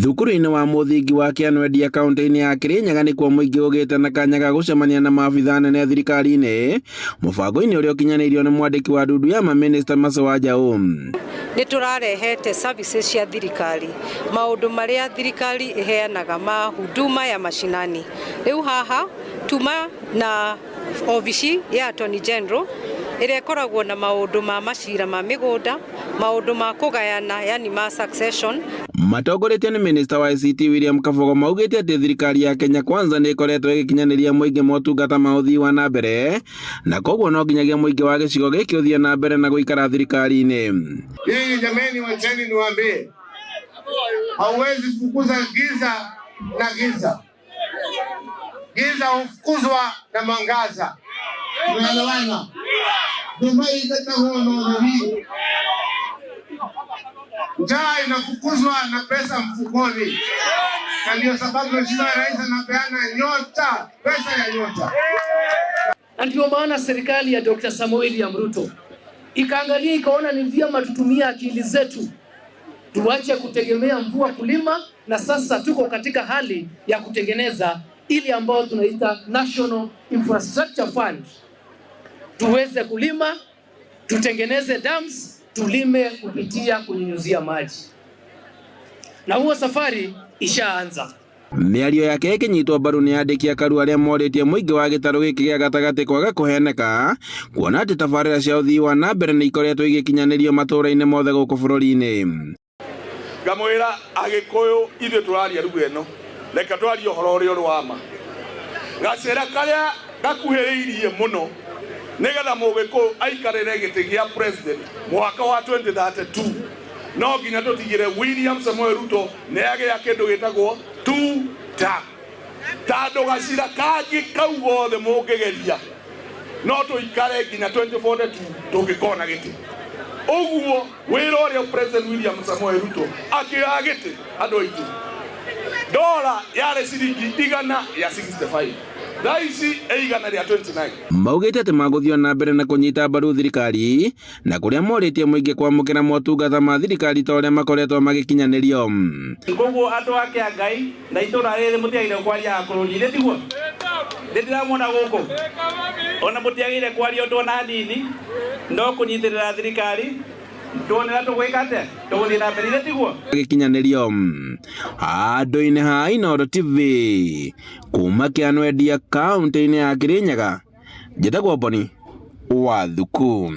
Thukuru-inĩ wa mũthingi wa Kĩanwendia kaunti-inĩ ya Kĩrĩnyaga nĩkuo mũingĩ ũgĩte na kanya ga gũcemania na maabitha anene thirikari-inĩ mũbango-inĩ ũrĩa ũkinyanĩirio nĩ mwandĩki wa ndundu ya mamĩnĩsta Mercy Wanjaũ. Nĩ tũrarehete services cia thirikari, maũndũ marĩa thirikari ĩheanaga ma huduma ya mashinani. Rĩu haha tuma na obici ya Attorney General ĩrĩa ĩkoragwo na maũndũ ma macira ma mĩgũnda, maũndũ ma kũgayana, yani ma succession. Matongoretio nĩ minista wa ICT William Kabogo maugĩte atĩ thirikari ya Kenya Kwanza nĩ ĩkoretwo ĩgĩkinyanĩria mũingĩ motungata ma ũthii wa na mbere na koguo no nginyagia mũingĩ wa gĩcigo gĩkĩ ũthiĩ na mbere na gũikara thirikari-inĩ. Nyinyi jameni, wacheni niwaambie, hauwezi fukuza giza na giza. Giza hufukuzwa na mwangaza. Tunaelewana? Njaa inafukuzwa na pesa mfukoni, na ndio sababu Mheshimiwa Rais anapeana nyota, pesa ya nyota. Na ndio maana serikali ya Dr. Samoei William Ruto ikaangalia ikaona ni vyema tutumie akili zetu, tuache kutegemea mvua kulima, na sasa tuko katika hali ya kutengeneza ile ambayo tunaita National Infrastructure Fund, tuweze kulima, tutengeneze dams, tulime kupitia kunyunyuzia maji, na huo safari ishaanza. Mĩario yake ĩkĩnyitwo mbaru nĩ andĩki a Karua arĩa morĩtie mũingĩ wa gĩtarũ gĩkĩ gĩa gatagatĩ kwaga kũheneka kuona atĩ tabarĩra cia ũthii wa na mbere nĩ ikoretwo igĩkinyanĩrio matũũra-inĩ mothe gũkũ bũrũri-inĩ. Ngamwĩra Agĩkũyũ ithuĩ tũraria ruga ĩno, reke twarie ũhoro ũrĩa ũrĩ wa ma. Gacĩra karĩa gakuhĩrĩirie mũno nĩgetha Mũgĩkũyũ aikarĩre gĩtĩ gĩa president mwaka wa 2032 no nginya tũtigĩre William Samoei Ruto nĩ agĩa kĩndũ gĩtagwo two term, tondũ gacira kangĩ kau gothe mũngĩgeria no tũikare nginya 2042 tũngĩkona gĩtĩ. Ũguo wĩra ũrĩa President William Samoei Ruto akĩoya gĩtĩ, andũ aitũ, dola yarĩ ciringi 165, thaa ici ĩ 129. Maugĩte atĩ magũthiĩ na mbere na kũnyita mbaru thirikari na kũrĩa morĩtie mũingĩ kwamũkĩra motungata ma thirikari ta ũrĩa makoretwo magĩkinyanĩrio. Koguo andũ ake a Ngai na itũra rĩrĩ, mũtiagĩrĩire kwaria bũrũri-inĩ, tiguo? Nĩ ndĩramuona gũkũ ona mũtiagĩrĩire kwaria ũndũ ona hanini, no kũnyitĩrĩra thirikari tuonera tũgwĩka atĩa, tũgũthiĩ na mbere, tiguo? Gĩkinyanĩrio handũ-inĩ ha Inooro TV kuma Kĩanwendia kaunti-inĩ ya Kĩrĩnyaga, njĩtagwo Boni wa Thuku.